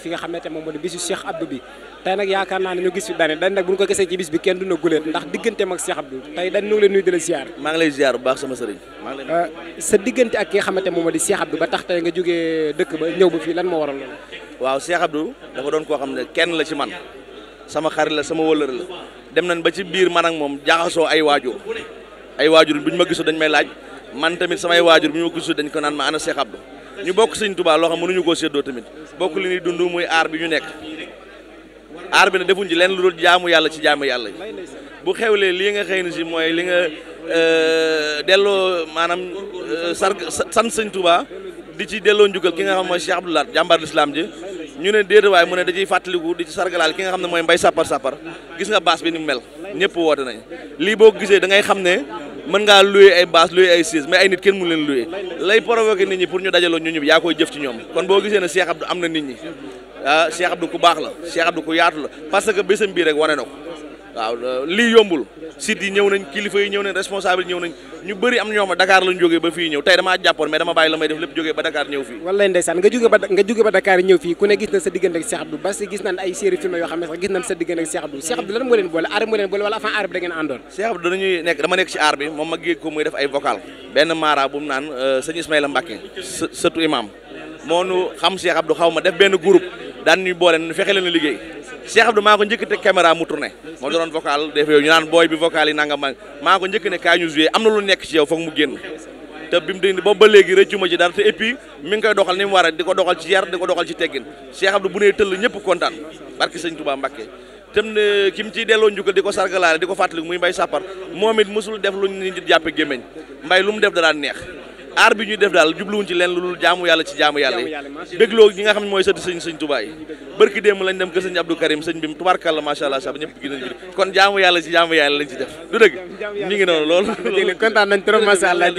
fi nga xamante moom moo di bisu Cheikh Abdou bi tey nag yaakaar naa ne ñu gis fi dañ nag bu ñu ko gisee ci bis bi kenn duna guleet ndax digganteem ak Cheikh Abdou tey dañ ñu ngi leen nuyu di la ziar. maa ngi lay ziar bu baax sama sëriñ sa diggante ak ki nga xamante moom moo di Cheikh Abdou ba tax tey nga jógee dëkk ba ñëw ba fii lan moo waral loolu. waaw Cheikh Abdou dafa doon koo xam ne kenn la ci man sama xarit la sama wëllër la dem nañ ba ci biir man ak moom jaaxasoo ay waajur bu ñu ma gisu dañ may laaj man tamit samay waajur bu ñu ma gisu dañ ko naan ma ana Cheikh Abdou ñu bokk Sëñ Tuubaa loo xam mënuñu koo séddoo tamit bokk li ñuy dund muy aar bi ñu nekk aar bi ne defuñ ci leen lu dul jaamu yàlla ci jaamu yàlla yi bu xewlee lii nga xëy na si mooy li nga delloo maanaam sant Sëñ Tuubaa di ci delloo njukkal ki nga xam mooy Cheikh Abdou Lahad jàmbaar lislaam ji ñu ne déedéet waaye mu ne da ciy fàttaliku di ci sargalaal ki nga xam ne mooy mbay sàppar gis nga baas bi ni mu mel ñëpp woote nañ lii boo gisee da ngay xam ne mën ngaa loué ay baas loué ay siis mais ay nit kenn mu leen loué lay provoqué nit ñi pour ñu dajaloo ñu ñëpp yaa koy jëf ci ñoom kon boo gisee ne Cheikh Abdou am na nit ñi Cheikh Abdou ku baax la Cheikh Abdou ku yaatu la parce que bésam bii rek wane na ko waaw lii yombul site yi ñëw nañ kilifa yi ñëw nañ responsable yi ñëw nañ ñu bëri am ñoo xam ne Dakar lañ jógee ba fii ñëw tey damaa jàppoon mais dama bàyyi la may def lépp jógee ba Dakar ñëw fii wallaay ndeysaan nga jóge ba Dakar ñëw fii ku ne gis na sa diggante ak Cheikh Abdou parce que gis nañ ay série film yoo xam ne sax gis nañ sa diggante ak Cheikh Abdou Cheikh Abdou lan moo leen boole aar moo leen boole wala avant aar bi da ngeen àndoon Cheikh Abdou dama nekk ci aar bi moom ma géeg ko muy def ay vocal benn mara bu mu naan sëñ Ismaïla Mbacké sëtu imam moo nu xam Cheikh Abdou xaw ma def benn groupe daan ñuy boole nu fexe leen a liggéey Cheikh Abdou maa ko njëkk teg caméra mu tourné moo doon vocal def yow ñu naan booy bi vocal yi nanga maa ko njëkk ne kaa ñu joué am na lu nekk ci yow foog mu génn te bi mu di boobu ba léegi rëccu ma ci dara te et puis mi ngi koy doxal ni mu war a di ko doxal ci yar di ko doxal ci teggin Cheikh Abdou bu nee tëll ñëpp kontaan barki sëñ Touba Mbacké tam ne ki mu ciy delloo njukkal di ko sargalaale di ko fàttali muy mbay sàppar moom it mosul def lu ñu jàppe gémmeñ mbay lu mu def da daan neex aar bi ñuy def daal jubluwuñ ci leen lu dul jaamu yàlla ci jaamu yàlla yi bégloo ñi nga xam ne mooy sëti sëñ Touba yi barki démb lañ dem kër sëñ Abdou Karim sëñ bi tubaarkàlla macha allah sax ñëpp gi nañ kon jaamu yàlla ci jaamu yàlla lañ ci def du dëgg ñu ngi noonu loolu kontaan nañ trop macha allah